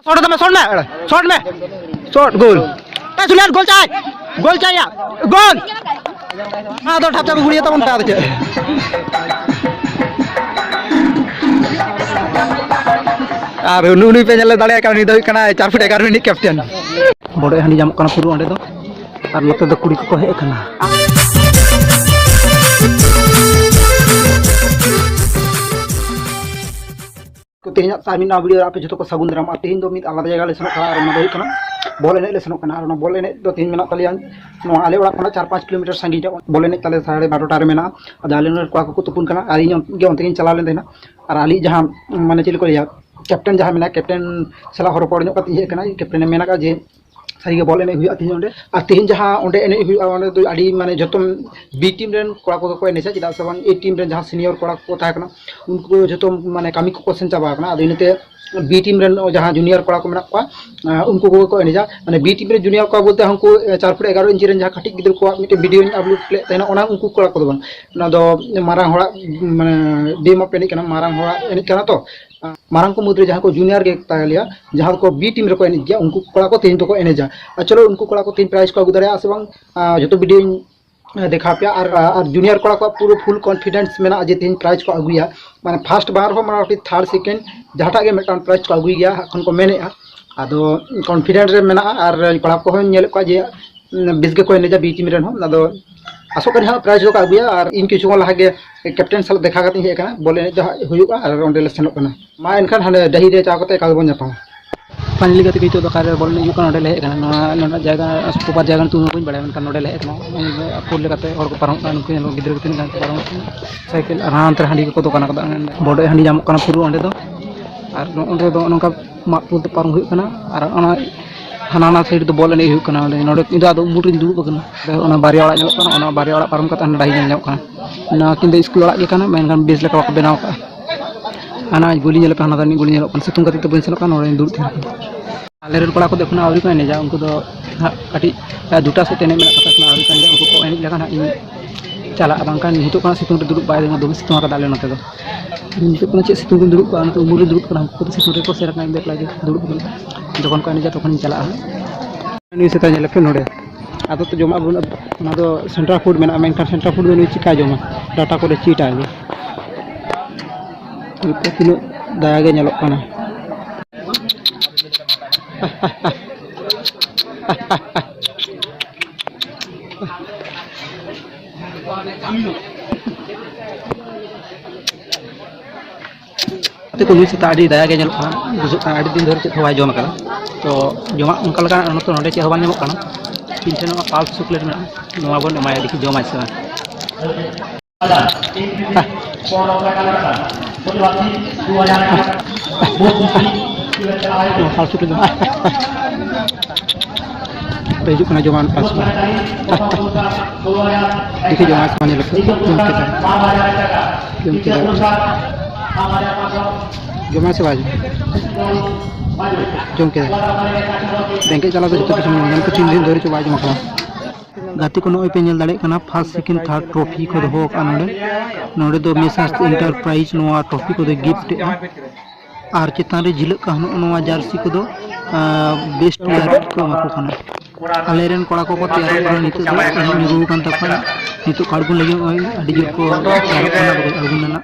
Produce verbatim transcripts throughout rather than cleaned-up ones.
ᱥᱚᱴ ᱫᱚᱢᱮ, ᱥᱚᱴ ᱢᱮ, ᱥᱚᱴ ᱢᱮ, ᱥᱚᱴ, ᱜᱳᱞ᱾ ᱮ ᱥᱩᱱᱤᱭᱟᱨ, ᱜᱳᱞ ᱪᱟᱭ, ᱜᱳᱞ ᱪᱟᱭᱟ, ᱜᱳᱞ᱾ ᱟᱫᱚ ᱴᱷᱟᱯ ᱪᱟᱯ ᱜᱩᱲᱤᱭᱟ ᱛᱟᱵᱚᱱ ᱛᱟᱦᱮᱸ ᱪᱮᱫ? ᱟᱨ ᱱᱩᱜᱼᱩ ᱱᱩᱭ ᱯᱮ ᱧᱮᱞ ᱫᱟᱲᱮᱭᱟᱜ ᱠᱟᱱᱟ, ᱱᱩᱭ ᱫᱚ ᱦᱩᱭᱩᱜ ᱠᱟᱱᱟ ᱪᱟᱨ ᱯᱷᱩᱴ ᱮᱜᱟᱨᱚ ᱨᱤᱱᱤᱡ ᱠᱮᱯᱴᱮᱱ᱾ ᱵᱚᱰᱚᱡ ᱦᱟᱺᱰᱤ ᱧᱟᱢᱚᱜ ᱠᱟᱱᱟ ᱯᱩᱨᱟᱹ ᱚᱸᱰᱮ ᱫᱚ, ᱟᱨ ᱱᱚᱛᱮ ᱫᱚ ᱠᱩᱲᱤ ᱠᱚᱠᱚ ᱦᱮᱡ ᱟᱠᱟᱱᱟ᱾ ᱛᱮᱦᱮᱧᱟᱜ ᱟᱨ ᱢᱤᱫ ᱱᱟᱣᱟ video ᱨᱮ ᱟᱯᱮ ᱡᱚᱛᱚ ᱠᱚ ᱥᱟᱹᱜᱩᱱ ᱫᱟᱨᱟᱢ᱾ ᱟᱨ ᱛᱮᱦᱮᱧ ᱫᱚ ᱢᱤᱫ ᱟᱞᱟᱫᱟ ᱡᱟᱭᱜᱟ ᱞᱮ ᱥᱮᱱᱚᱜ ᱠᱟᱱᱟ, ᱟᱨ ᱚᱱᱟ ᱫᱚ ᱦᱩᱭᱩᱜ ᱠᱟᱱᱟ ᱵᱚᱞ ᱮᱱᱮᱡ ᱞᱮ ᱥᱮᱱᱚᱜ ᱠᱟᱱᱟ᱾ ᱟᱨ ᱚᱱᱟ ᱵᱚᱞ ᱮᱱᱮᱡ ᱫᱚ ᱛᱮᱦᱮᱧ ᱢᱮᱱᱟᱜ ᱛᱟᱞᱮᱭᱟ ᱱᱚᱣᱟ ᱟᱞᱮ ᱚᱲᱟᱜ ᱠᱷᱚᱱᱟᱜ ᱪᱟᱨ ᱯᱟᱸᱪ ᱠᱤᱞᱳᱢᱤᱴᱟᱨ ᱥᱟᱺᱜᱤᱧ ᱨᱮ᱾ ᱵᱚᱞ ᱮᱱᱮᱡ ᱛᱟᱞᱮ ᱥᱟᱲᱮ ᱵᱟᱨᱚᱴᱟ ᱨᱮ ᱢᱮᱱᱟᱜᱼᱟ᱾ ᱟᱫᱚ ᱟᱞᱮ ᱱᱚᱰᱮ ᱠᱚᱲᱟ ᱠᱚᱠᱚ ᱛᱩᱯᱩᱱ ᱠᱟᱱᱟ, ᱟᱨ ᱤᱧ ᱜᱮ ᱚᱱᱛᱮ ᱜᱤᱧ ᱪᱟᱞᱟᱣ ᱞᱮᱱ ᱛᱟᱦᱮᱱᱟ᱾ ᱟᱨ ᱟᱞᱮᱭᱤᱡ ᱡᱟᱦᱟᱸ, ᱢᱟᱱᱮ, ᱪᱮᱫ ᱠᱚ ᱞᱟᱹᱭᱟ, ᱠᱮᱯᱴᱮᱱ ᱡᱟᱦᱟᱸ ᱢᱮᱱᱟᱭᱟ, ᱠᱮᱯᱴᱮᱱ ᱥᱟᱞᱟᱜ ᱦᱚᱸ ᱨᱚᱯᱚᱲ ᱧᱚᱜ ᱠᱟᱛᱮ ᱤᱧ ᱦᱮᱡ ᱟᱠᱟᱱᱟ᱾ ᱠᱮᱯᱴᱮᱱᱮ ᱢᱮᱱ ᱟᱠᱟᱫ ᱡᱮ ᱥᱟᱹᱨᱤᱜᱮ ᱵᱚᱞ ᱮᱱᱮᱡ ᱦᱩᱭᱩᱜᱼᱟ ᱛᱮᱦᱮᱧ ᱚᱸᱰᱮ᱾ ᱟᱨ ᱛᱮᱦᱮᱧ ᱡᱟᱦᱟᱸ ᱚᱸᱰᱮ ᱮᱱᱮᱡ ᱦᱩᱭᱩᱜᱼᱟ, ᱚᱸᱰᱮ ᱫᱚ ᱟᱹᱰᱤ, ᱢᱟᱱᱮ, ᱡᱚᱛᱚ B team ᱨᱮᱱ ᱠᱚᱲᱟ ᱠᱚᱫᱚ ᱠᱚ ᱮᱱᱮᱡᱟ, ᱪᱮᱫᱟᱜ ᱥᱮ ᱵᱟᱝ A team ᱨᱮᱱ ᱡᱟᱦᱟᱸ senior ᱠᱚᱲᱟ ᱠᱚ ᱛᱟᱦᱮᱸ ᱠᱟᱱᱟ, ᱩᱱᱠᱩ ᱡᱚᱛᱚ, ᱢᱟᱱᱮ, ᱠᱟᱹᱢᱤ ᱠᱚᱠᱚ ᱥᱮᱱ ᱪᱟᱵᱟ ᱟᱠᱟᱱᱟ᱾ ᱟᱫᱚ ᱤᱱᱟᱹᱛᱮ B team ᱨᱮᱱ ᱡᱟᱦᱟᱸ junior ᱠᱚᱲᱟ ᱠᱚ ᱢᱮᱱᱟᱜ ᱠᱚᱣᱟ, ᱟᱸ, ᱩᱱᱠᱩ ᱠᱚᱜᱮ ᱠᱚ ᱮᱱᱮᱡᱟ᱾ ᱢᱟᱱᱮ, B team ᱨᱮ junior ᱠᱚᱲᱟ ᱵᱚᱞᱛᱮ ᱦᱟᱱᱠᱩ, ᱮ, ᱪᱟᱨ ᱯᱷᱩᱴ ᱮᱜᱟᱨᱚ ᱤᱧᱪᱤ ᱨᱮᱱ ᱡᱟᱦᱟᱸ ᱠᱟᱹᱴᱤᱡ ᱜᱤᱫᱽᱨᱟᱹ ᱠᱚᱣᱟᱜ ᱢᱤᱫᱴᱮᱱ video ᱧ upload ᱞᱮᱫ ᱛᱟᱦᱮᱱᱟ, ᱚᱱᱟ ᱩᱱᱠᱩ ᱠᱚᱲᱟ ᱠᱚᱫᱚ ᱵᱟᱝ, ᱚᱱᱟ ᱫᱚ ᱢᱟᱨᱟᱝ ᱦᱚᱲᱟᱜ, ᱢᱟᱱᱮ, team up ᱮᱱᱮᱡ ᱠᱟᱱᱟ, ᱢᱟᱨᱟᱝ ᱦᱚᱲᱟᱜ ᱮᱱᱮᱡ ᱠᱟᱱᱟ ᱛᱚ᱾ ᱟᱸ, ᱢᱟᱨᱟᱝ ᱠᱚ ᱢᱩᱫᱽᱨᱮ ᱡᱟᱦᱟᱸ ᱠᱚ junior ᱜᱮ ᱛᱟᱞᱮᱭᱟ, ᱡᱟᱦᱟᱸ ᱠᱚ B team ᱨᱮᱠᱚ ᱮᱱᱮᱡ ᱜᱮᱭᱟ, ᱩᱱᱠᱩ ᱠᱚᱲᱟ ᱠᱚ ᱛᱮᱦᱮᱧ ᱫᱚᱠᱚ ᱮᱱᱮᱡᱟ᱾ ᱟᱨ ᱪᱚᱞᱚ, ᱩᱱᱠᱩ ᱠᱚᱲᱟ ᱠᱚ ᱛᱮᱦᱮᱧ prize ᱠᱚ ᱟᱹᱜᱩ ᱫᱟᱲᱮᱭᱟᱜᱼᱟ ᱥᱮ ᱵᱟᱝ, ᱟᱸ, ᱡᱚᱛᱚ videoᱧ ᱫᱮᱠᱷᱟᱣ ᱯᱮᱭᱟ᱾ ᱟᱨ, ᱟᱨ junior ᱠᱚᱲᱟ ᱠᱚᱣᱟᱜ ᱯᱩᱨᱟᱹ full confidence ᱢᱮᱱᱟᱜᱼᱟ ᱡᱮ ᱛᱮᱦᱮᱧ prize ᱠᱚ ᱟᱹᱜᱩᱭᱟ, ᱢᱟᱱᱮ, first ᱵᱟᱝ ᱨᱮᱦᱚᱸ, ᱢᱚᱴᱟᱢᱩᱴᱤ third, second, ᱡᱟᱦᱟᱸᱴᱟᱜ ᱜᱮ ᱢᱤᱫᱴᱟᱝ prize ᱠᱚ ᱟᱹᱜᱩᱭ ᱜᱮᱭᱟ ᱦᱟᱸᱜ ᱠᱷᱚᱱ ᱠᱚ ᱢᱮᱱᱮᱫᱼᱟ᱾ ᱟᱫᱚ confident ᱨᱮ ᱢᱮᱱᱟᱜᱼᱟ, ᱟᱨ ᱠᱚᱲᱟ ᱠᱚᱦᱚᱸᱧ ᱧᱮᱞᱮᱫ ᱠᱚᱣᱟ ᱡᱮ, ᱩᱸ, ᱵᱮᱥ ᱜᱮᱠᱚ ᱮᱱᱮᱡᱟ B team ᱨᱮᱱ ᱦᱚᱸ᱾ ᱟᱫᱚ ᱟᱥᱚᱜ ᱠᱟᱹᱱᱟᱹᱧ ᱦᱟᱸᱜ prize ᱫᱚᱠᱚ ᱟᱹᱜᱩᱭᱟ᱾ ᱟᱨ ᱤᱧ ᱠᱤᱪᱷᱩ ᱠᱷᱚᱱ ᱞᱟᱦᱟ ᱜᱮ ᱠᱮᱯᱴᱮᱱ ᱥᱟᱞᱟᱜ ᱫᱮᱠᱷᱟ ᱠᱟᱛᱮ ᱤᱧ ᱦᱮᱡ ᱟᱠᱟᱱᱟ, ᱵᱚᱞ ᱮᱱᱮᱡ ᱫᱚ ᱦᱟᱸᱜ ᱦᱩᱭᱩᱜᱼᱟ ᱟᱨ ᱚᱸᱰᱮ ᱞᱮ ᱥᱮᱱᱚᱜ ᱠᱟᱱᱟ᱾ ᱢᱟ ᱮᱱᱠᱷᱟᱱ ᱦᱟᱸᱰᱮ ᱰᱟᱹᱦᱤ ᱨᱮ ᱪᱟᱞᱟᱣ ᱠᱟᱛᱮ ᱮᱠᱟᱞ ᱵᱚᱱ ᱧᱟᱯᱟᱢᱟ᱾ Finally ᱜᱟᱛᱮ ᱠᱚ, ᱱᱤᱛᱚᱜ ᱫᱚ ᱚᱠᱟᱨᱮ ᱵᱚᱞ ᱮᱱᱮᱡ ᱦᱩᱭᱩᱜ ᱠᱟᱱᱟ, ᱚᱸᱰᱮ ᱞᱮ ᱦᱮᱡ ᱟᱠᱟᱱᱟ᱾ ᱱᱚᱣᱟ ᱱᱚᱰᱮ ᱡᱟᱭᱜᱟ proper ᱡᱟᱭᱜᱟ ᱧᱩᱛᱩᱢ ᱦᱚᱸ ᱵᱟᱹᱧ ᱵᱟᱲᱟᱭᱟ, ᱢᱮᱱᱠᱷᱟᱱ ᱱᱚᱰᱮ ᱞᱮ ᱦᱮᱡ ᱟᱠᱟᱱᱟ᱾ ᱱᱚᱜᱼᱚᱭ ᱟᱹᱛᱩ ᱞᱮᱠᱟᱛᱮ ᱦᱚᱲ ᱠᱚ ᱯᱟᱨᱚᱢᱚᱜ ᱠᱟᱱᱟ, ᱱᱩᱠᱩ ᱧᱮᱞ ᱠᱚ ᱜᱤᱫᱽᱨᱟᱹ ᱠᱚ ᱛᱤᱱᱟᱹᱜ ᱜᱟᱱ ᱠᱚ ᱯᱟᱨᱚᱢᱚᱜ ᱠᱟᱱᱟ᱾ ᱥᱟᱭᱠᱮᱞ ᱟᱨ ᱦᱟᱱᱛᱮ ᱨᱮ ᱦᱟᱺᱰᱤ ᱠᱚᱠᱚ ᱫᱚᱠᱟᱱ ᱟᱠᱟᱫᱟ᱾ ᱵᱚᱰᱚᱡ ᱦᱟᱺᱰᱤ ᱧᱟᱢᱚᱜ ᱠᱟᱱᱟ ᱯᱩᱨᱟᱹ ᱚᱸᱰᱮ ᱫᱚ᱾ ᱟᱨ ᱱᱚᱜᱼᱚ ᱱᱚᱰᱮ ᱫᱚ ᱱᱚᱝᱠᱟ ᱢᱟᱫ ᱯᱩᱞ ᱛᱮ ᱯᱟᱨᱚᱢ ᱦᱩᱭᱩᱜ ᱠᱟᱱᱟ᱾ ᱟᱨ ᱚᱱᱟ ᱦᱟᱱᱟ, ᱦᱟᱱᱟ side ᱫᱚ ᱵᱚᱞ ᱮᱱᱮᱡ ᱦᱩᱭᱩᱜ ᱠᱟᱱᱟ᱾ ᱚᱸᱰᱮ, ᱱᱚᱰᱮ ᱤᱧ ᱫᱚ ᱟᱫᱚ ᱩᱢᱩᱞ ᱨᱤᱧ ᱫᱩᱲᱩᱵ ᱟᱠᱟᱱᱟ᱾ ᱚᱱᱟ ᱵᱟᱨᱭᱟ ᱚᱲᱟᱜ ᱧᱮᱞᱚᱜ ᱠᱟᱱᱟ, ᱚᱱᱟ ᱵᱟᱨᱭᱟ ᱚᱲᱟᱜ ᱯᱟᱨᱚᱢ ᱠᱟᱛᱮ ᱦᱟᱱᱟ ᱰᱟᱹᱦᱤ ᱧᱮᱞ ᱧᱟᱢᱚᱜ ᱠᱟᱱᱟ᱾ ᱱᱚᱣᱟ ᱠᱤᱱ ᱫᱚ ᱥᱠᱩᱞ ᱚᱲᱟᱜ ᱜᱮ ᱠᱟᱱᱟ, ᱢᱮᱱᱠᱷᱟᱱ ᱵᱮᱥ ᱞᱮᱠᱟ ᱵᱟᱠᱚ ᱵᱮᱱᱟᱣ ᱠᱟᱜᱼᱟ᱾ ᱦᱟᱱᱟ ᱜᱩᱞᱤ ᱧᱮᱞᱚᱜ ᱠᱟᱱᱟ, ᱦᱟᱱᱟ ᱫᱚ ᱢᱤᱫ ᱜᱩᱞᱤ ᱧᱮᱞᱚᱜ ᱠᱟᱱᱟ᱾ ᱥᱤᱛᱩᱝ ᱠᱷᱟᱹᱛᱤᱨ ᱛᱮ ᱵᱟᱹᱧ ᱥᱮᱱᱚᱜ ᱠᱟᱱᱟ, ᱱᱚᱰᱮᱧ ᱫᱩᱲᱩᱵ ᱛᱟᱦᱮᱱ ᱠᱟᱱᱟ᱾ ᱟᱞᱮ ᱨᱮᱱ ᱠᱚᱲᱟ ᱠᱚᱫᱚ ᱮᱠᱷᱚᱱᱳ ᱟᱹᱣᱨᱤ ᱠᱚ ᱮᱱᱮᱡᱟ, ᱩᱱᱠᱩ ᱫᱚ ᱦᱟᱸᱜ ᱠᱟᱹᱴᱤᱡ, ᱟᱨ ᱫᱩᱴᱟ ᱥᱮᱫ ᱛᱮ ᱮᱱᱮᱡ ᱢᱮᱱᱟᱜ ᱛᱟᱠᱚᱣᱟ, ᱮᱠᱷᱚᱱᱳ ᱟᱹᱣᱨᱤ ᱠᱚ ᱮᱱᱮᱡᱟ᱾ ᱩᱱᱠᱩ ᱠᱚ ᱮᱱᱮᱡ ᱞᱮᱠᱷᱟᱱ ᱦᱟᱸᱜ ᱤᱧ ᱪᱟᱞᱟᱜᱼᱟ, ᱵᱟᱝᱠᱷᱟᱱ ᱱᱤᱛᱚᱜ ᱠᱟᱱᱟ ᱥᱤᱛᱩᱝ ᱨᱮ ᱫᱩᱲᱩᱵ ᱵᱟᱭ ᱜᱟᱱᱚᱜᱼᱟ, ᱫᱚᱢᱮ ᱥᱤᱛᱩᱝ ᱟᱠᱟᱫᱟ ᱟᱞᱮ ᱱᱚᱛᱮ ᱫᱚ᱾ ᱱᱤᱛᱚᱜ ᱠᱟᱱᱟ ᱪᱮᱫ ᱥᱤᱛᱩᱝ ᱨᱮ ᱫᱩᱲᱩᱵ ᱠᱚᱜᱼᱟ, ᱱᱚᱛᱮ ᱩᱢᱩᱞ ᱨᱮ ᱫᱩᱲᱩᱵ ᱠᱟᱱᱟ, ᱦᱟᱹᱠᱩ ᱠᱚᱫᱚ ᱥᱤᱛᱩᱝ ᱨᱮᱠᱚ ᱥᱮᱨ ᱟᱠᱟᱱᱟ, ᱤᱧ ᱫᱚ ᱮᱠᱞᱟ ᱜᱮ ᱫᱩᱲᱩᱵ ᱠᱟᱱᱟ᱾ ᱡᱚᱠᱷᱚᱱ ᱠᱚ ᱮᱱᱮᱡᱟ ᱛᱚᱠᱷᱚᱱᱤᱧ ᱪᱟᱞᱟᱜᱼᱟ ᱦᱟᱸᱜ᱾ ᱱᱩᱭ ᱥᱮᱛᱟ ᱧᱮᱞᱮ ᱯᱮ ᱱᱚᱰᱮ, ᱟᱫᱚ ᱛᱚ ᱡᱚᱢᱟᱜ ᱵᱟᱹᱱᱩᱜᱼᱟ, ᱚᱱᱟ ᱫᱚ ᱥᱮᱱᱴᱨᱟᱞ ᱯᱷᱩᱰ ᱢᱮᱱᱟᱜᱼᱟ, ᱢᱮᱱᱠᱷᱟᱱ ᱥᱮᱱᱴᱨᱟᱞ ᱯᱷᱩᱰ ᱫᱚ ᱱᱩᱭ ᱪᱤᱠᱟᱭ ᱡᱚᱢᱟ? ᱰᱟᱴᱟ ᱠᱚᱨᱮ ᱪᱤᱴᱟᱭ ᱜᱮ᱾ ᱱᱩᱭ ᱯᱮ ᱛᱤᱱᱟᱹᱜ ᱫᱟᱭᱟ ᱜᱮ ᱧᱮᱞᱚᱜ ᱠᱟᱱᱟ᱾ ᱜᱟᱛᱮ ᱠᱚ, ᱱᱩᱭ ᱥᱮᱛᱟ ᱟᱹᱰᱤ ᱫᱟᱭᱟ ᱜᱮ ᱧᱮᱞᱚᱜ ᱠᱟᱱᱟ, ᱵᱩᱡᱷᱟᱹᱜ ᱠᱟᱱᱟ ᱟᱹᱰᱤ ᱫᱤᱱ ᱫᱷᱚᱨᱮ ᱪᱮᱫ ᱦᱚᱸ ᱵᱟᱭ ᱡᱚᱢ ᱟᱠᱟᱫᱟ᱾ ᱛᱚ ᱡᱚᱢᱟᱜ ᱚᱱᱠᱟ ᱞᱮᱠᱟᱱᱟᱜ ᱱᱚᱛᱮ ᱱᱚᱰᱮ ᱪᱮᱫ ᱦᱚᱸ ᱵᱟᱝ ᱧᱟᱢᱚᱜ ᱠᱟᱱᱟ᱾ ᱤᱧ ᱴᱷᱮᱱ ᱱᱚᱣᱟ ᱯᱟᱞᱥ ᱪᱚᱠᱞᱮᱴ ᱢᱮᱱᱟᱜᱼᱟ, ᱱᱚᱣᱟ ᱵᱚᱱ ᱮᱢᱟᱭᱟ, ᱫᱮᱠᱷᱤ ᱡᱚᱢᱟᱭ ᱥᱮ ᱵᱟᱝ᱾ ᱱᱚᱣᱟ ᱯᱟᱞᱥ ᱪᱚᱠᱞᱮᱴ ᱫᱚ ᱦᱤᱡᱩᱜ ᱠᱟᱱᱟ ᱡᱚᱢᱟᱜ ᱯᱟᱞᱥ᱾ ᱫᱮᱠᱷᱤ ᱡᱚᱢᱟᱭ ᱥᱮ ᱵᱟᱝ, ᱧᱮᱞ ᱞᱮᱯᱮ᱾ ᱡᱚᱢ ᱠᱮᱫᱟ᱾ ᱡᱚᱢ ᱠᱮᱫᱟ᱾ ᱡᱚᱢᱟᱭ ᱥᱮ ᱵᱟᱭ ᱡᱚᱢᱟ? ᱡᱚᱢ ᱠᱮᱫᱟ᱾ ᱨᱮᱸᱜᱮᱡ ᱡᱟᱞᱟ ᱫᱚ ᱡᱚᱛᱚ ᱠᱤᱪᱷᱩ ᱧᱮᱞ ᱠᱟᱛᱮ ᱛᱤᱱ ᱫᱤᱱ ᱫᱷᱚᱨᱮ ᱪᱚ ᱵᱟᱭ ᱡᱚᱢ ᱠᱟᱱᱟ᱾ ᱜᱟᱛᱮ ᱠᱚ, ᱱᱚᱜᱼᱚᱭ ᱯᱮ ᱧᱮᱞ ᱫᱟᱲᱮᱭᱟᱜ ᱠᱟᱱᱟ, ᱯᱷᱟᱥᱴ, ᱥᱮᱠᱮᱱᱰ, ᱛᱷᱟᱨᱰ ᱴᱨᱚᱯᱷᱤ ᱠᱚ ᱫᱚᱦᱚ ᱟᱠᱟᱫᱼᱟ ᱱᱚᱰᱮ᱾ ᱱᱚᱰᱮ ᱫᱚ ᱢᱮᱥᱟᱨᱥ ᱮᱱᱴᱟᱨᱯᱨᱟᱭᱤᱡᱽ ᱱᱚᱣᱟ ᱴᱨᱚᱯᱷᱤ ᱠᱚᱫᱚ ᱜᱤᱯᱷᱴ ᱮᱫᱼᱟ᱾ ᱟᱨ ᱪᱮᱛᱟᱱ ᱨᱮ ᱡᱷᱤᱞᱟᱹᱜ ᱠᱟᱱ ᱱᱚᱜᱼᱚ ᱱᱚᱣᱟ ᱡᱟᱹᱨᱥᱤ ᱠᱚᱫᱚ, ᱟᱸ, ᱵᱮᱥᱴ ᱯᱞᱮᱭᱟᱨ ᱠᱚ ᱮᱢᱟ ᱠᱚ ᱠᱟᱱᱟ᱾ ᱟᱞᱮᱨᱮᱱ ᱠᱚᱲᱟ ᱠᱚᱠᱚ ᱛᱮᱭᱟᱨᱚᱜ ᱠᱟᱱᱟ, ᱱᱤᱛᱚᱜ ᱫᱚ ᱮᱱᱮᱡ ᱧᱩᱨᱩ ᱟᱠᱟᱱ ᱛᱟᱠᱚᱣᱟ᱾ ᱱᱤᱛᱚᱜ ᱠᱚ ᱟᱬᱜᱚᱱ ᱞᱟᱹᱜᱤᱫ, ᱱᱚᱜᱼᱚᱭ ᱟᱹᱰᱤ ᱡᱳᱨ ᱠᱚ ᱛᱮᱭᱟᱨᱚᱜ ᱠᱟᱱᱟ, ᱟᱬᱜᱚᱱ ᱨᱮᱱᱟᱜ᱾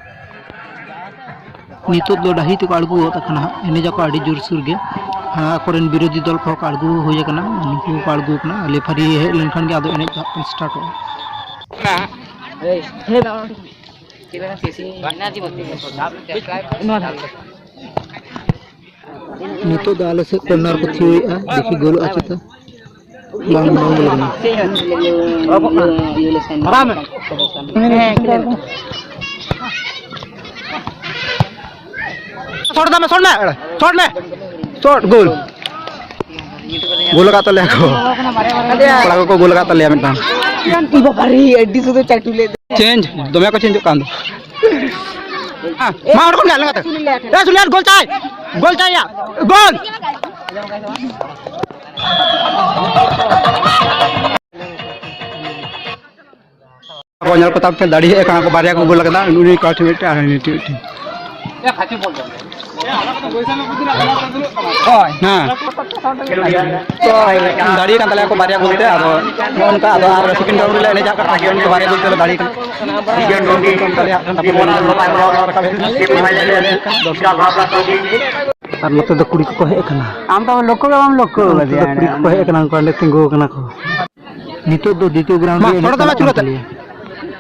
ᱱᱤᱛᱚᱜ ᱫᱚ ᱰᱟᱹᱦᱤ ᱛᱮᱠᱚ ᱟᱬᱜᱚ ᱜᱚᱫ ᱟᱠᱟᱱᱟ ᱦᱟᱸᱜ, ᱮᱱᱮᱡ ᱟᱠᱚ ᱟᱹᱰᱤ ᱡᱳᱨᱥᱳᱨ ᱜᱮ᱾ ᱦᱟᱸ, ᱟᱠᱚᱨᱮᱱ ᱵᱤᱨᱳᱫᱷᱤ ᱫᱚᱞ ᱠᱚᱦᱚᱸ ᱠᱚ ᱟᱬᱜᱚ ᱦᱩᱭ ᱟᱠᱟᱱᱟ, ᱩᱱᱠᱩ ᱠᱚ ᱟᱬᱜᱚ ᱟᱠᱟᱱᱟ᱾ ᱞᱮᱯᱷᱟᱨᱤ ᱦᱮᱡ ᱞᱮᱱᱠᱷᱟᱱ ᱜᱮ ᱟᱫᱚ ᱮᱱᱮᱡ ᱫᱚ ᱦᱟᱸᱜ ᱥᱴᱟᱨᱴᱚᱜᱼᱟ᱾ ᱱᱤᱛᱚᱜ ᱫᱚ ᱟᱞᱮ ᱥᱮᱫ ᱠᱚᱨᱱᱟᱨ ᱠᱚ ᱛᱷᱤᱭᱟᱹᱭᱮᱫᱼᱟ, ᱫᱮᱠᱷᱤ ᱜᱳᱞᱚᱜᱼᱟ ᱪᱮᱛᱟ᱾ ᱵᱟᱝ, ᱵᱟᱝ ᱜᱳᱞ ᱠᱟᱱᱟ᱾ ᱥᱚᱴ ᱫᱟᱢ, ᱥᱚᱴ ᱢᱮ, ᱥᱚᱴ ᱢᱮ, ᱥᱚᱴ ᱜᱳᱞ᱾ ᱜᱳᱞ ᱟᱠᱟᱫ ᱛᱟᱞᱮᱭᱟ ᱠᱚ, ᱠᱚᱲᱟ ᱠᱚᱠᱚ ᱜᱳᱞ ᱟᱠᱟᱫ ᱛᱟᱞᱮᱭᱟ ᱢᱤᱫᱴᱟᱝ᱾ ᱤ ᱵᱟᱵᱟ ᱨᱮ, ᱟᱹᱰᱤ ᱥᱩᱫᱷᱩ ᱪᱟᱴᱩ ᱞᱮᱫ᱾ ᱪᱮᱧᱡᱽ, ᱫᱚᱢᱮ ᱠᱚ ᱪᱮᱧᱡᱚᱜ ᱠᱟᱱ ᱫᱚ᱾ ᱦᱮᱸ, ᱢᱟ ᱚᱸᱰᱮ ᱠᱷᱚᱱ ᱜᱮ ᱟᱞᱟᱝ ᱠᱟᱛᱮ᱾ ᱮ, ᱥᱩᱱᱤᱞ, ᱜᱳᱞ ᱪᱟᱭ, ᱜᱳᱞ ᱪᱟᱭ ᱭᱟ, ᱜᱳᱞ! ᱠᱚ ᱧᱮᱞ ᱠᱚ ᱛᱟᱵᱚᱱ ᱯᱮ, ᱫᱟᱲᱮ ᱦᱮᱡ ᱟᱠᱟᱱᱟ ᱠᱚ, ᱵᱟᱨᱭᱟ ᱠᱚ ᱜᱳᱞ ᱟᱠᱟᱫᱟ, ᱩᱱᱤ ᱠᱚᱲᱟ ᱴᱷᱮᱱ ᱢᱤᱫᱴᱮᱱ ᱟᱨ ᱩᱱᱤ ᱴᱷᱮᱱ ᱢᱤᱫᱴᱮᱱ᱾ ᱦᱮᱸ᱾ ᱛᱚ, ᱫᱟᱲᱮ ᱠᱟᱱ ᱛᱟᱞᱮᱭᱟ ᱠᱚ ᱵᱟᱨᱭᱟ ᱜᱳᱞ ᱛᱮ, ᱟᱫᱚ ᱱᱚᱜᱼᱚ ᱱᱚᱝᱠᱟ, ᱟᱫᱚ ᱟᱨ second round ᱨᱮᱞᱮ ᱮᱱᱮᱡ ᱟᱠᱟᱫ ᱠᱚᱣᱟ, ᱵᱟᱨᱭᱟ ᱜᱳᱞ ᱛᱮᱞᱮ ᱫᱟᱲᱮ ᱠᱟᱱᱟ᱾ ᱟᱨ ᱱᱚᱛᱮ ᱫᱚ ᱠᱩᱲᱤ ᱠᱚᱠᱚ ᱦᱮᱡ ᱟᱠᱟᱱᱟ᱾ ᱟᱢ ᱫᱚ ᱞᱚᱠᱠᱷᱚ ᱜᱮ ᱵᱟᱢ ᱞᱚᱠᱠᱷᱚ ᱱᱚᱛᱮ ᱫᱚ ᱠᱟᱫᱮᱭᱟ᱾ ᱠᱩᱲᱤ ᱠᱚᱠᱚ ᱦᱮᱡ ᱟᱠᱟᱱᱟ, ᱩᱱᱠᱩ ᱚᱸᱰᱮ ᱛᱤᱸᱜᱩ ᱟᱠᱟᱱᱟ ᱠᱚ᱾ ᱱᱤᱛᱚᱜ ᱫᱚ ᱫᱤᱛᱤᱭᱚ ground ᱢᱟ, ᱨᱮ ᱮᱱᱮᱡ ᱥᱚᱴ ᱫᱚ ᱪᱟᱞᱟᱜ ᱟᱹᱪᱩᱨ ᱠᱟᱱ ᱠᱟᱛᱮ᱾ ᱛᱟᱞᱮᱭᱟ᱾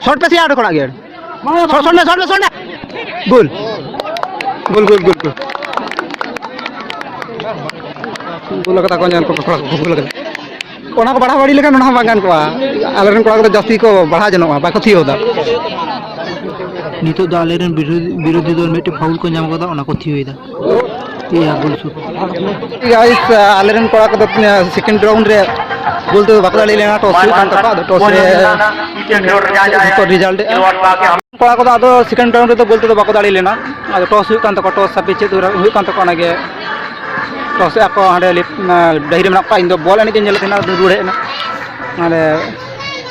ᱥᱚᱴ ᱯᱮ ᱥᱮ ᱟᱹᱰᱤ ᱠᱷᱚᱱᱟᱜ ᱜᱮ᱾ ᱥᱚᱴ, ᱥᱚᱴ ᱢᱮ, ᱥᱚᱴ ᱢᱮ, ᱥᱚᱴ ᱢᱮ᱾ ᱜᱳᱞ᱾ ᱜᱳᱞ, ᱜᱳᱞ, ᱜᱳᱞ, ᱜᱳᱞ᱾ ᱜᱳᱞ ᱠᱟᱫᱟ ᱠᱚ, ᱧᱮᱞ ᱠᱚ ᱠᱚᱲᱟ ᱠᱚ ᱜᱳᱞ ᱠᱟᱫᱟ᱾ ᱚᱱᱟ ᱠᱚ ᱵᱟᱲᱦᱟᱣ ᱵᱟᱹᱲᱤ ᱞᱮᱠᱷᱟᱱ ᱚᱱᱟ ᱦᱚᱸ ᱵᱟᱝ ᱜᱟᱱ ᱠᱚᱜᱼᱟ᱾ ᱟᱞᱮᱨᱮᱱ ᱠᱚᱲᱟ ᱠᱚᱫᱚ ᱡᱟᱹᱥᱛᱤ ᱠᱚ ᱵᱟᱲᱦᱟᱣ ᱡᱚᱱᱚᱜᱼᱟ, ᱵᱟᱠᱚ ᱛᱷᱤᱭᱟᱹᱣ ᱮᱫᱟ᱾ ᱱᱤᱛᱚᱜ ᱫᱚ ᱟᱞᱮᱨᱮᱱ ᱵᱤᱨᱳᱫᱷᱤ, ᱵᱤᱨᱳᱫᱷᱤ ᱫᱚᱞ ᱢᱤᱫᱴᱮᱱ foul ᱠᱚ ᱧᱟᱢ ᱠᱟᱫᱟ, ᱚᱱᱟ ᱠᱚ ᱛᱷᱤᱭᱟᱹᱭᱮᱫᱟ᱾ ᱮᱭᱟ, ᱜᱳᱞ ᱥᱩᱴ᱾ Guys, ᱟᱞᱮᱨᱮᱱ ᱠᱚᱲᱟ ᱠᱚᱫᱚ, ᱟᱸ, second round ᱨᱮ ᱜᱳᱞ ᱛᱮᱫᱚ ᱵᱟᱠᱚ ᱫᱟᱲᱮ ᱞᱮᱱᱟ, toss ᱦᱩᱭᱩᱜ ᱠᱟᱱ ᱛᱟᱠᱚᱣᱟ, ᱟᱫᱚ toss ᱨᱮ ᱠᱚ result ᱮᱫᱼᱟ᱾ ᱠᱚᱲᱟ ᱠᱚᱫᱚ ᱟᱫᱚ second round ᱨᱮᱫᱚ ᱜᱳᱞ ᱛᱮᱫᱚ ᱵᱟᱠᱚ ᱫᱟᱲᱮ ᱞᱮᱱᱟ, ᱟᱫᱚ toss ᱦᱩᱭᱩᱜ ᱠᱟᱱ ᱛᱟᱠᱚᱣᱟ, toss ᱦᱟᱹᱯᱤ ᱪᱮᱫ ᱦᱩᱭᱩᱜ ᱠᱟᱱ ᱛᱟᱠᱚᱣᱟ, ᱚᱱᱟᱜᱮ toss ᱮᱫᱼᱟ ᱠᱚ ᱦᱟᱸᱰᱮ ᱞᱮᱯ-, ᱟᱸ, ᱰᱟᱹᱦᱤ ᱨᱮ ᱢᱮᱱᱟᱜ ᱠᱚᱣᱟ, ᱤᱧ ᱫᱚ ᱵᱚᱞ ᱮᱱᱮᱡ ᱤᱧ ᱧᱮᱞᱮᱫ ᱛᱟᱦᱮᱱᱟ, ᱟᱫᱚ ᱨᱩᱣᱟᱹᱲ ᱦᱮᱡ ᱮᱱᱟ᱾ ᱢᱟᱱᱮ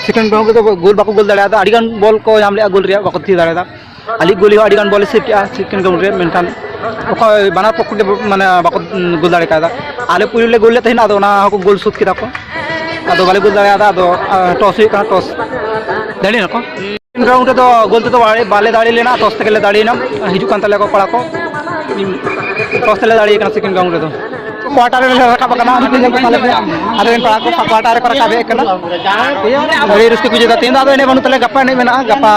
second round ᱨᱮᱫᱚ ᱜᱳᱞ ᱵᱟᱠᱚ ᱜᱳᱞ ᱫᱟᱲᱮᱭᱟᱫᱟ, ᱟᱹᱰᱤᱜᱟᱱ ᱵᱚᱞ ᱠᱚ ᱧᱟᱢ ᱞᱮᱫᱼᱟ ᱜᱳᱞ ᱨᱮᱭᱟᱜ, ᱵᱟᱠᱚ ᱛᱷᱤᱭᱟᱹ ᱫᱟᱲᱮᱭᱟᱫᱟ᱾ ᱟᱞᱤ ᱜᱳᱞᱤ ᱦᱚᱸ ᱟᱹᱰᱤ ᱜᱟᱱ ᱵᱚᱞᱮ save ᱠᱮᱜᱼᱟ second round ᱨᱮ, ᱢᱮᱱᱠᱷᱟᱱ ᱚᱠᱚᱭ ᱵᱟᱱᱟᱨ ᱯᱚᱠᱠᱷᱚ ᱜᱮ ᱢᱟᱱᱮ ᱵᱟᱠᱚ ᱜᱳᱞ ᱫᱟᱲᱮ ᱠᱟᱣᱫᱟ᱾ ᱟᱞᱮ ᱯᱩᱭᱞᱩ ᱞᱮ ᱜᱳᱞ ᱞᱮᱫ ᱛᱟᱦᱮᱱᱟ, ᱟᱫᱚ ᱚᱱᱟ ᱦᱚᱸᱠᱚ ᱜᱳᱞ ᱥᱳᱫᱷ ᱠᱮᱫᱟ ᱠᱚ, ᱟᱫᱚ ᱵᱟᱞᱮ ᱜᱳᱞ ᱫᱟᱲᱮᱭᱟᱫᱟ᱾ ᱟᱫᱚ, ᱟᱸ, toss ᱦᱩᱭᱩᱜ ᱠᱟᱱᱟ, toss ᱫᱟᱲᱮᱭᱮᱱᱟ ᱠᱚ᱾ Second round ᱨᱮᱫᱚ ᱜᱳᱞ ᱛᱮᱫᱚ ᱵᱟᱞᱮ, ᱵᱟᱞᱮ ᱫᱟᱲᱮ ᱞᱮᱱᱟ, toss ᱛᱮᱜᱮ ᱞᱮ ᱫᱟᱲᱮᱭᱮᱱᱟ᱾ ᱦᱤᱡᱩᱜ ᱠᱟᱱ ᱛᱟᱞᱮᱭᱟ ᱠᱚ ᱠᱚᱲᱟ ᱠᱚ, toss ᱛᱮᱞᱮ ᱫᱟᱲᱮᱭ ᱠᱟᱱᱟ second round ᱨᱮᱫᱚ᱾ Quarter ᱨᱮᱞᱮ ᱨᱟᱠᱟᱵ ᱟᱠᱟᱱᱟ, ᱟᱞᱮ ᱨᱮᱱ ᱠᱚᱲᱟ ᱠᱚ quarter ᱨᱮᱠᱚ ᱨᱟᱠᱟᱵ ᱦᱮᱡ ᱟᱠᱟᱱᱟ᱾ ᱟᱹᱰᱤ ᱨᱟᱹᱥᱠᱟᱹ ᱠᱚ ᱵᱩᱡᱷᱟᱹᱣ ᱮᱫᱟ᱾ ᱛᱮᱦᱮᱧ ᱫᱚ ᱟᱫᱚ ᱮᱱᱮᱡ ᱵᱟᱹᱱᱩᱜ ᱛᱟᱞᱮᱭᱟ, ᱜᱟᱯᱟ ᱮᱱᱮᱡ ᱢᱮᱱᱟᱜᱼᱟ, ᱜᱟᱯᱟ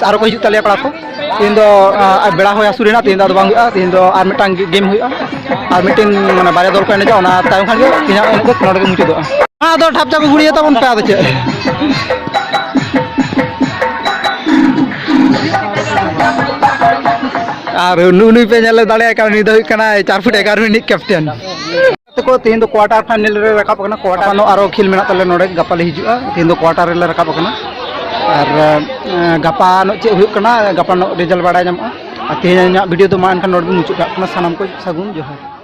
ᱟᱨᱚ ᱠᱚ ᱦᱤᱡᱩᱜ ᱛᱟᱞᱮᱭᱟ ᱠᱚᱲᱟ ᱠᱚ᱾ ᱛᱮᱦᱮᱧ ᱫᱚ, ᱟᱸ, ᱵᱮᱲᱟ ᱦᱚᱸᱭ ᱦᱟᱹᱥᱩᱨ ᱮᱱᱟ, ᱛᱮᱦᱮᱧ ᱫᱚ ᱟᱫᱚ ᱵᱟᱝ ᱦᱩᱭᱩᱜᱼᱟ᱾ ᱛᱮᱦᱮᱧ ᱫᱚ ᱟᱨ ᱢᱤᱫᱴᱟᱝ game ᱦᱩᱭᱩᱜᱼᱟ, ᱟᱨ ᱢᱤᱫᱴᱮᱱ ᱢᱟᱱᱮ ᱵᱟᱨᱭᱟ ᱫᱚᱞ ᱠᱚ ᱮᱱᱮᱡᱟ, ᱚᱱᱟ ᱛᱟᱭᱚᱢ ᱠᱷᱟᱱ ᱜᱮ ᱛᱮᱦᱮᱧᱟᱜ ᱮᱱᱮᱡ ᱫᱚ ᱱᱚᱰᱮ ᱜᱮ ᱢᱩᱪᱟᱹᱫᱚᱜᱼᱟ᱾ ᱟᱫᱚ ᱴᱷᱟᱯ ᱪᱟᱯ ᱜᱩᱲᱤᱭᱟᱹ ᱛᱟᱵᱚᱱ ᱯᱮ, ᱟᱫᱚ ᱪᱮᱫ? ᱟᱨ ᱱᱩᱜᱼᱩ ᱱᱩᱭ ᱯᱮ ᱧᱮᱞ ᱫᱟᱲᱮᱭᱟᱭ ᱠᱟᱱᱟ, ᱱᱩᱭ ᱫᱚ ᱦᱩᱭᱩᱜ ᱠᱟᱱᱟᱭ ᱪᱟᱨ ᱯᱷᱩᱴ ᱮᱜᱟᱨᱚ ᱨᱤᱱᱤᱡ captain᱾ ᱛᱮᱠᱚ ᱛᱮᱦᱮᱧ ᱫᱚ quarter final ᱨᱮ ᱨᱟᱠᱟᱵ ᱟᱠᱟᱱᱟ᱾ Quarter ᱱᱚᱜ ᱟᱨᱚ ᱠᱷᱮᱞ ᱢᱮᱱᱟᱜ ᱛᱟᱞᱮᱭᱟ ᱱᱚᱰᱮ, ᱜᱟᱯᱟ ᱞᱮ ᱦᱤᱡᱩᱜᱼᱟ᱾ ᱛᱮᱦᱮᱧ ᱫᱚ quarter ᱨᱮᱞᱮ ᱨᱟᱠᱟᱵ ᱟᱠᱟᱱᱟ᱾ ᱟᱨ, ᱮᱸ, ᱜᱟᱯᱟ ᱱᱚᱜ ᱪᱮᱫ ᱦᱩᱭᱩᱜ ᱠᱟᱱᱟ, ᱜᱟᱯᱟ ᱱᱚᱜ result ᱵᱟᱲᱟᱭ ᱧᱟᱢᱚᱜᱼᱟ᱾ ᱟᱨ ᱛᱮᱦᱮᱧᱟᱜ video ᱫᱚ ᱢᱟ ᱮᱱᱠᱷᱟᱱ ᱱᱚᱰᱮ ᱵᱚᱱ ᱢᱩᱪᱟᱹᱫ ᱠᱟᱜ ᱠᱟᱱᱟ᱾ ᱥᱟᱱᱟᱢ ᱠᱚ ᱥᱟᱹᱜᱩᱱ ᱡᱚᱦᱟᱨ᱾